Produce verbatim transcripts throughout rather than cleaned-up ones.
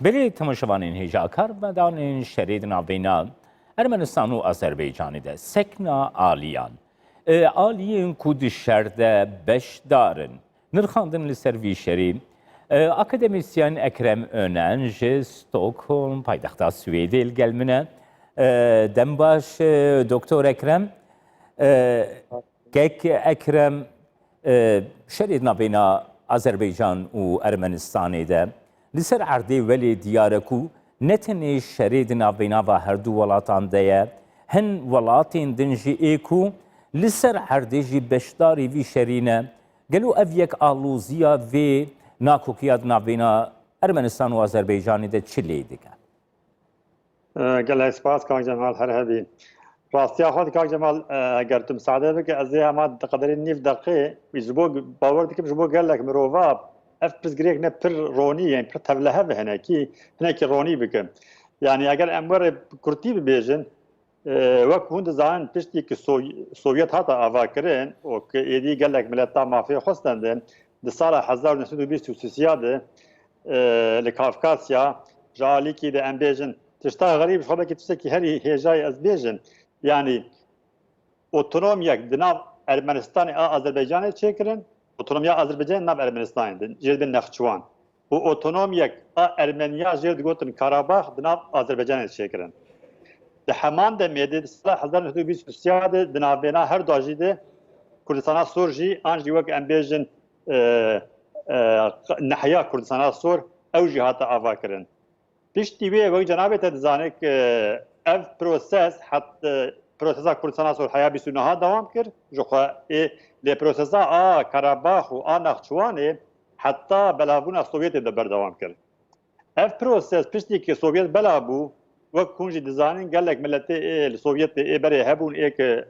Belê temaşevanên hêja, karmedanên şerê di navbeyna Ermenistan û Azerbaycanê de sekna aliyan, e, aliyên ku di şer de beşdar in, nirxandin li ser vî şerî. E, akademisyen Ekrem Önen ji Stockholm, paytexta Swêdê, li gel min e. E, dem baş, e, Doktor Ekrem. E, Kek Ekrem, e, şerê di navbeyna Azerbaycan û Ermenistanê de li ser erdê welê diyar e ku ne tenê şerê di navbeyna va her du welatan de ye, hin welatên din jî ê ku li ser erdê jî beşdarî vî şerî ne. Gelo ev yek aloziya vê nakokiya di navbeyna Ermenistan û Azerbaycanê de çi lê dike? E, gelek spas, kak Cemal, her hebî. Rastiya xwe de, kak Cemal, e, eger tu misaade bike, ez ê hema di qederê nîv deqê, ji bo, bawer dikim, ji bo gelek mirova ev pirsgirêk ne pir ronî, yani pir tevlihev e hinekî, hinekî ronî bikim. Yani eger em were bi kurtî bibêjin, e, wek hûn dizanin, piştî ki So-, Sovyet hate avakirin û ki êdî gelek mileta mafê xwe stendin, di sala hezar û neh sed û bîst û sê de, e, li Kafkasya, ji alîkî de em bêjin, tişta xerîb, ji xwe belkî tiştekî herî hêjayî ez bêjim. Yanî otonomiyek di nav Ermenistanê a Azerbaycanê çêkirin, otonomiya Azerbaycanê di nav Ermenistanê de, jê dibin Nexçiwan. Û otonomiyek a Ermeniya jê digotin Karabax di nav Azerbaycanê çêkirin. Di heman demê de, di sala hezar neh sed û bîst û sê de, di navbêna her du jî de Kurdistana Sor jî, an jî wek em bêjin, e, e, nehiya Kurdistana Sor, ew jî hate avakirin. Piştî wê, wek cenabê te dizane ku ev proses, het, e, prosesa Kurdistana Sor heya bîst û neh dewam kir, ji xwe ê, lê prosesa a Karabax û a Nexçiwanê heta belavbûna Sovyetê de berdewam kir. Ev proses piştî ki Sovyet bela bû, wek hûn jî dizanin, gelek miletê ê li Sovyetê ê berê hebûn, ê ki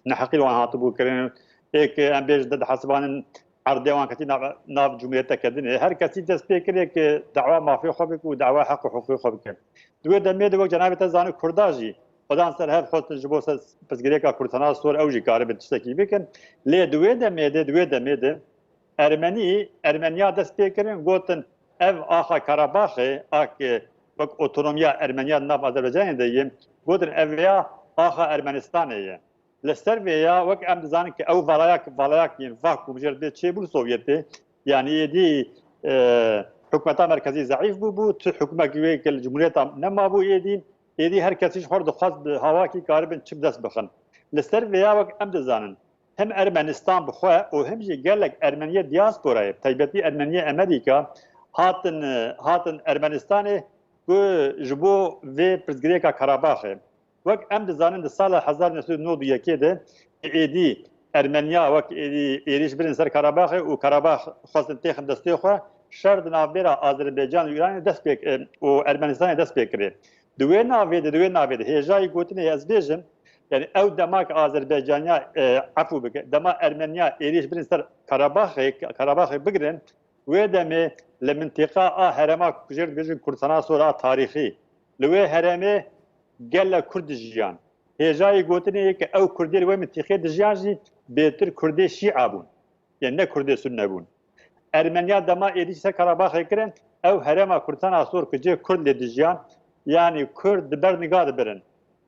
neheqî li wan hatibû kirin, ê ki em bêjin de dihesibanin erdê wan ketî nav, nav cumhuriyeteke din ê. Her kesî dest pê kiriye ki dawa mafê xwe bike û dawa heq û hiqûqê xwe bike. Di wê demê de wek cenabê te zanî Kurda jî xwedan ser hev xwestin ji bo ser pirsgirêka Kurdistana Sor ew jî karibin tiştekî bikin. Lê di wê demê de, di wê demê de Ermenî, Ermeniya dest pê kirin, gotin ev axa Karabaxê, a ki wek otonomiya Ermeniya di nav Azerbaycanê de ye, gotin ev ya axa Ermenistanê ye. Li ser vê ya, wek em dizanin ki ew valayak, valayak yên vakum jê re dê çêbû li Sovyetê, yanî êdî, e, hikûmeta merkezî zeîf bûbû, tu hikûmekî wê ki li cumhuriyeta nemabû êdî, êdî her kesî ji xwe re dixwest bi hawakî karibin çi bi dest bixin. Li ser vê ya wek em dizanin, him Ermenistan bi xwe û him jî gelek Ermeniyê diasporayê, bi taybetî Ermeniyê Amerîka, hatin, hatin Ermenistanê ku ji bo vê pirsgirêka Karabaxê. Wek em dizanin, di sala hezar neh sed û nod û yekê de êdî Ermeniya wek êdî êrîş birin ser Karabaxê û Karabax xwestin têxin destê xwe, şer di navbêra Azerbaycan û Îranê dest pê, û Ermenistanê dest pê kirê. Di wê navê de, di wê navê de hêjayî gotinê ez bêjim, yani ew dema ki Azerbaycaniya, e, efû bike, dema Ermeniya êrîş birin ser Karabaxê, Karabaxê bigirin, wê demê li mintîqa a herêma ku jê re dibêjin Kurdistana Sor a tarîxî, li wê herêmê gelek Kurd dijiyan. Hêjayî gotinê ye ki ew Kurdê li wê mintîqê dijiyan jî bêtir Kurdê Şîa bûn. Yên ne Kurdê Sunne bûn. Ermeniya dema êrîş ser Karabaxê kirin, ew herêma Kurdistana Sor ku cihê Kurd lê dijiyan, yanî Kurd di ber niga dibirin.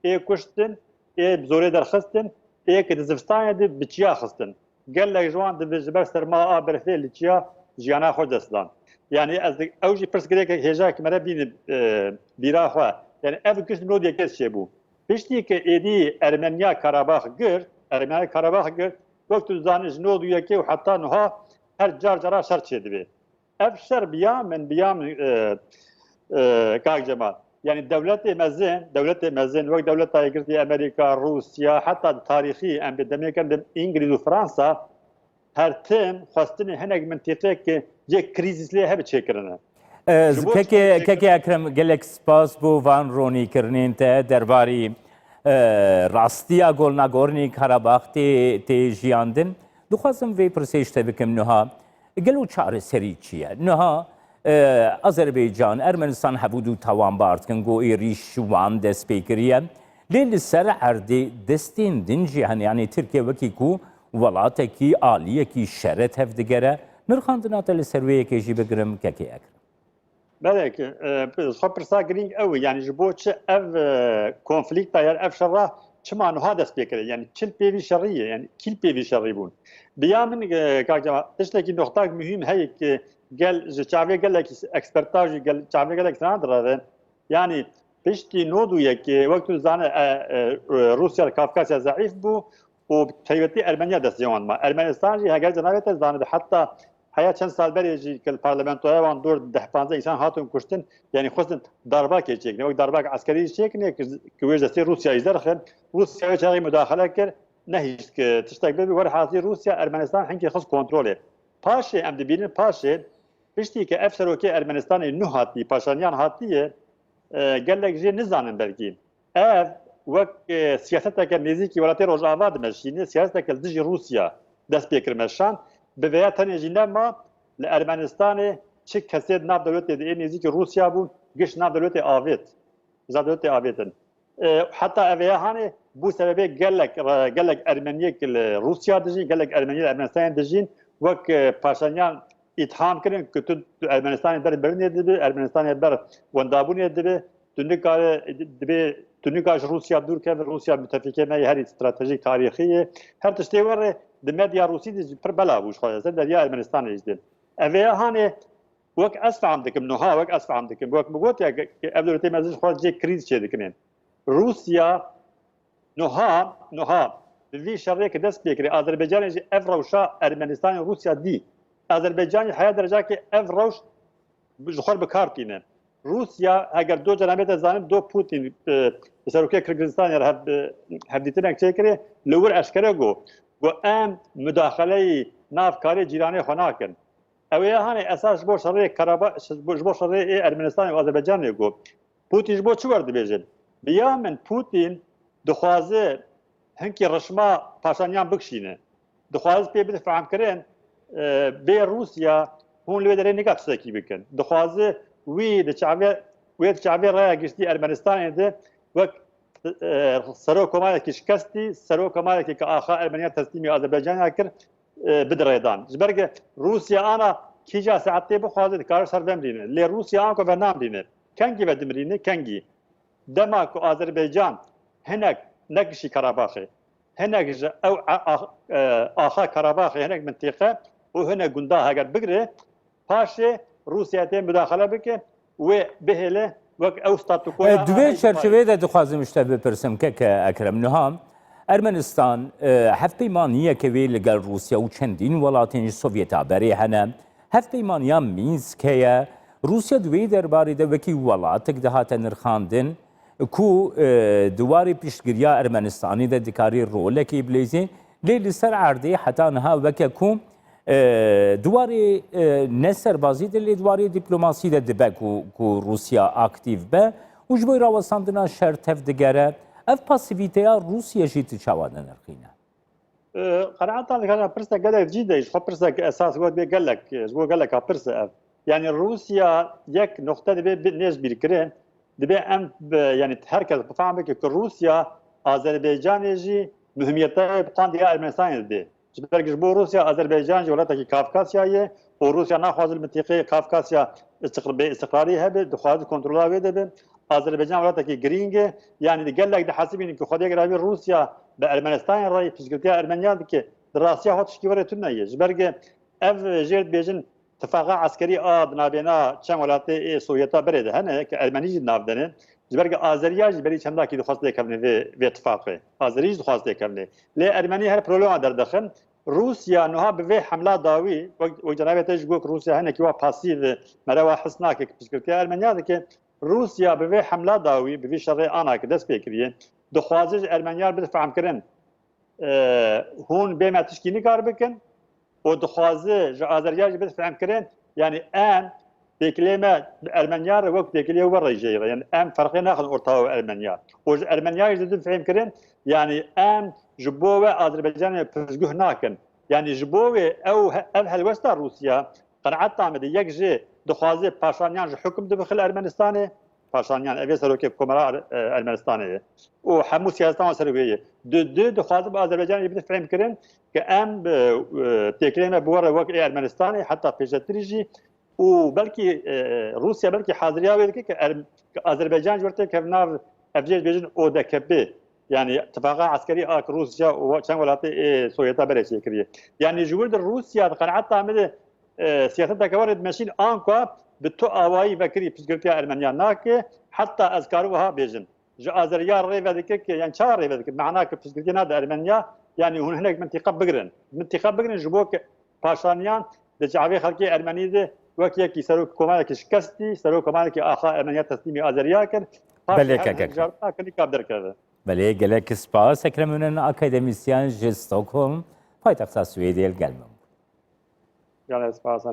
Ê kuştin, ê bi zorê derxistin, ê ki di zivistanê de bi çiya xistin. Gelek ji wan di ji ber serma a berfê li çiya jiyana xwe dest dan. Yanî ez di-, ew jî pirsgirêk hêjayek me re bîne, e, bîra xwe. Yanî ev giş nod yekê çêbû. Piştî ke êdî Ermeniya Karabax girt, Ermeniya Karabax girt, wek tu dizanî ji nod û yekê û heta niha her car cara şer çêdibe. Ev şer bi ya min, bi ya min, e, e, kak Cemal. Yanî dewletê mezin, dewletê mezin, wek Dewleta Yekgirtî Amerîka, Rûsya, heta di tarîxî em bi demê kin di Îngilîz û Fransa, her tim xwestinê hinek mintîqê ki cê krîzîs lê hebe çêkirine. Ez Ji bo kekê, çi kekê Ekrem, gelek spas bo van ronîkirinên te derbarî, e, rastiya golnagorinî Karabağ tê, tê jiyandin. Dixwazim vê pirsê ji te bikim niha. Gelo çareserî çi ye? Niha, e, Azerbaycan, Ermenistan hevû du tawanbar dikin, go êrîş wan dest pê kiriye. Lê li ser erdê destên din jî hene, yanî Tirkiye wekî ku welatekî, aliyekî şere tevdigere. Nirxandina te li ser wê yekê jî bigirim, kekê Ekrem. Belê ki, e, xwe pirsa girîng ew e, yanî ji bo çi ev, e, konflîkta yan ev şerra çima niha dest pê kiriye? Yanî çi li pê vî şerî ye? Yanî kî li pê vî şerî bûn? Bi ya min, e, kak Cemal, tiştekî noxtak muhîm heye ki gel ji çavê gelek eksperta jî gel, çavê gelek zana direve. Yanî piştî nod û yekê, wek tu dizane, e, e, Rûsya li Kafkasya zeîf bû û taybetî Ermeniya destê wan ma. Ermenistan jî heger cenabê te zanibe heta heya çend sal berê jî ki li parlamentoya wan dor deh panzdeh însan hatin kuştin, yanî xwestin darbakê çêkin, wek darbak eskerî jî çêkin, ki, ki wê ji destê Rûsya jî derxin. Rûsya wê çaxê mudaxele kir, nehişt ki tiştek bibe. Werhasilî Rûsya Ermenistan hinkê xist kontrolê. Paşê em dibînin, paşê piştî ki ev serokê Ermenistanê nû hatî, Paşanyan hatiye, e, gelek jê nizanin belkî. Ev wek, e, siyaseteke nêzîkî welatê Rojava dimeşîne, siyaseteke li dijî Rûsya dest pê kir meşan. Bi vêya tenê jî nema, li Ermenistanê çi kesê di nav dewletê de ê nêzîkî Rûsya bûn, giş nav dewletê avêt. Ji nav dewletê avêtin. E, heta ev ê hanê bû sebebê gelek, gelek Ermeniyek li Rûsya dijîn, gelek Ermeniyê li Ermenistanê dijîn, wek, e, Paşanyan îtham kirin ku tu, tu Ermenistanê ber birinê dibi, Ermenistanê ber wendabûnê dibi, tu nikare, dibê, tu nikare ji Rûsya dûr keve, Rûsya müttefikê me ye, herî stratejîk tarîxî ye. Her tiştê were di medya Rûsî de jî pir bela bû ji xwe, ser medya Ermenistanê jî de. Ev ê hanê wek ez fehm dikim, nuha wek ez fehm dikim, wek min got ya, ke, ke ev dewletê me ji xwe cê krîz çêdikine. Rûsya nuha, nuha bi vî şerê ki dest pê kirê, Azerbaycanê jî ev rewşa Ermenistanê Rûsya dî. Azerbaycanê heya derecakê ev rewş bi, ji xwe bi kar tîne. Rûsya heger do cenabê te zanin, do Putin, e, serokê Kirgizistanê re hev, e, hevdîtinek çêkirê, li wir eşkere got, got, em mudaxeleyî nav karê cîranê xwe nakin. Ew ê hanê esas ji bo şerê Karaba-, ji bo, ji bo şerê ê Ermenistanê û Azerbaycanê got. Putin ji bo çi werdibêje? Bi ya min Putin dixwaze hinkî rişma Paşanyan bikişîne. Dixwaze pê bide fehmkirin, e, bê Rûsya hûn li wê derê nika tiştekî bikin. Dixwaze wî di çavê, wê di çavê raya giştî Ermenistanê de wek, e, serok komalekî şikestî, serok komalekî ki axa Ermeniya teslîmî Azerbaycana kir, e, bide rêdan. Ji ber ku Rûsya ana kîja saetê bixwaze dikare ser vemrîne. Lê Rûsya anko venamrîne. Kengî vedimrîne, kengî. Dema ku Azerbaycan hinek nekişî Karabaxê, hinek ji ew a-, a-, e, axa Karabaxê, hinek mintîqe û hinek gunda heger bigire, paşê Rûsya tê mudaxele bike, wê bihêle wek ew statukoya E, di vê a heyî çerçeveyê de dixwazim ji te bipirsim, keke Ekrem. Niha Ermenistan, e, hevpeymaniyeke wê li gel Rûsya û çendîn welatên ji Sovyeta berê hene. Hevpeymaniya Mînsk heye. Rûsya di wê derbarê de wekî welatek dihate nirxandin ku, e, di warê piştgiriya Ermenistanê de dikarî rolekê bileyzê. Lê li ser erdê heta niha weke ku, e, di warê, e, ne serbazî de, lê di warê dîplomasî de dibe ku, ku Rûsya aktîf be û ji bo rawestandina şer tev digere. Ev pasîvîteya Rûsya jî tu çawa dinirxîne? E, qenaeta min dikare pirsek gelek cî de, ji xwe pirsek esas got bê gelek, ji bo geleka pirs e ev. Yanî Rûsya yek noqte dibe bi-, nêz bîrkirin, dibe em bi, yanî her kes bifehme ki, ki Rûsya Azerbaycanê jî muhimiyete bi qandiya Ermenistanê didê. Ji ber ji bo Rûsya Azerbaycan jî welatekî Kafkasya ye û Rûsya naxwaze li mintîqeyê Kafkasya istiqr-, bê istiqrarî hebe, dixwaze kontrola wê de be. Azerbaycan welatekî girîng e. Yanî di gelek dihesibînin ku xwediyek ravî Rûsya bi Ermenistanê re piştgirtiya Ermeniya dike, di rastiya xwe tişkî were tune ye. Ji ber ge ev jêr dibêjin tifaqa eskerî a di navbêna çend welatê ê Sovyeta berê de hene, ke Ermenî jî di nav de ne. Ji ber ge Azeriya jî berî çendakî dixwest têkevne vê, vê tifaqê. Azerî jî dixwest têkevne. Lê Ermenî her problema derdixin. Rûsya niha bi vê hemla dawî, wek, wek cenabê te jî got, Rûsya hinekî wa pasîv e, mere wa his nake ki piştgirtiya Ermeniya dike. Rûsya bi vê hemla dawî, bi vî şerê ana ki dest pê kiriye, dixwaze ji Ermeniyan bide fehmkirin, e, hûn bê me tişkî nikar bikin û dixwaze ji Azeriyan jî bide fehmkirin, yanî em têkilê me bi Ermeniyan re wek têkilê we re jê re. Yanî em ferqê naxin orta we Ermeniyan. Û ji Ermeniyan jî didin fehmkirin, yanî em ji bo we Azerbaycanê pirsguh nakin. Yanî ji bo wê ew he-, ev helwesta Rûsya, qenaeta me de yek jê dixwaze Paşanyan ji hukm dibixil Ermenistanê, Paşanyan, ev ê serokê Komara Er-, e, Ermenistanê ye. Û hemû siyaseta wan ser wê ye. Di, di, dixwazim Azerbaycanê bide fehmkirin ke em, e, e, têkilê me bi we re wek ê Ermenistanê, heta pêşetirî jî û belkî e, Rûsya belkî haziriya wê dike ke, Erm- ke Azerbaycan ji wir têkeve nav, ev jê dibêjin O D K P, yanî tifaqa eskerî a ki Rûsya û çend welatê ê Sovyeta berê çêkiriye. Yanî ji wir de Rûsya di qenaeta min de e, siyaseteke were dimeşîn anka bi tu awayî vekirî piştgirtiya Ermeniya nake, heta ez karim wiha bêjin. Ji Azeriya rê vedike ke, yan çawa rê vedike? Mehna ke piştgirtiya nade Ermeniya, yanî hûn hinek mintîqa bigirin. Mintîqa bigirin ji bo ke paşaniyan di çavê xelkê Ermenî de wek yekî serok komanekî şikestî, serok komanekî axa Ermeniya teslîmî Azeriya kir. Paşê Belê her kekek. Hilbijartina klîka derkeve. Belê, gelek spas. Ekrem Önen, akademîsyen ji Stockholm, paytexta Swêdê, li gel min bû. Gelek spas.